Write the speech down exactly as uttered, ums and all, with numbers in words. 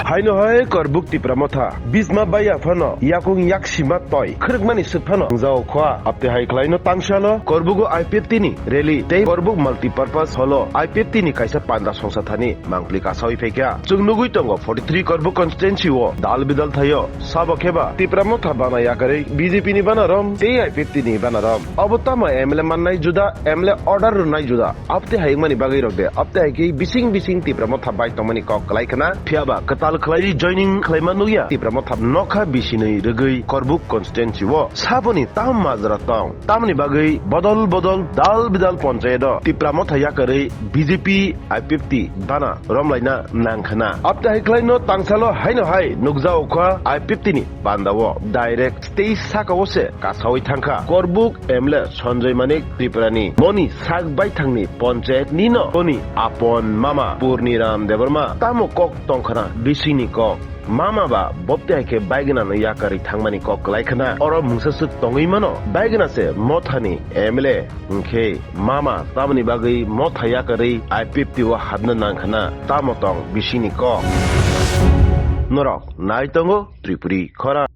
Haino hai Korbuk Tipra Motha, Bisma Baiya phano, yakung yaksima toi, khwrwkmani swk phano, jao khwa, apte hai khlaino tangsalo, Korbugo I P F T ni rally, tei Korbuk Multipurpose Hall o I P F T ni kaisa panda songsa thani, mangpli kasawi phaikha. Chwng nugwi tongo forty three Korbuk constituency o, dal bidal thaio, sabo kheba, Tipra Motha bana yakarwi, B J P ni bana rom, tei I P F T ni bana rom. Abo tamo M L A mannai juda, M L A order rwnai juda. Apte hai wngmani bagwi rok de, apte hai khe bising bising Tipra Motha bai tongmani kok kwlai khna, phiyaba kwtal khlai joining khlaima nukya Tipra Motha nokha bisinwi rwgwi Korbuk constituency o saboni tam majra tong. Tamoni bagwi bodol bodol dal bidal ponchayat o Tipra Motha yakarwi B J P I P F T bana romlaina nang khna. Apte hai khlaino tangsalo haino hai nukjao kha I P F T ni pandao direct stage saka o se kasawi thangkha. Korbuk M L A Sanjay Manik Tripurani moni sak baithangni ponchayat nino toni apon mama Purniram Debbarma tamo kok tongkhana bisingni kok. Mama ba bopti hai khe baigwnano yakarwi thangmani kok kwlai khna. Oro mungsa swk tongwi mano. Baigwna se Mothani M L A hwnkhe mama tamoni bagwi Motha yakarwi I P F T o hapna nang khna. Tamo tong bisingni kok. Norok nai tongo Tripuri khorang.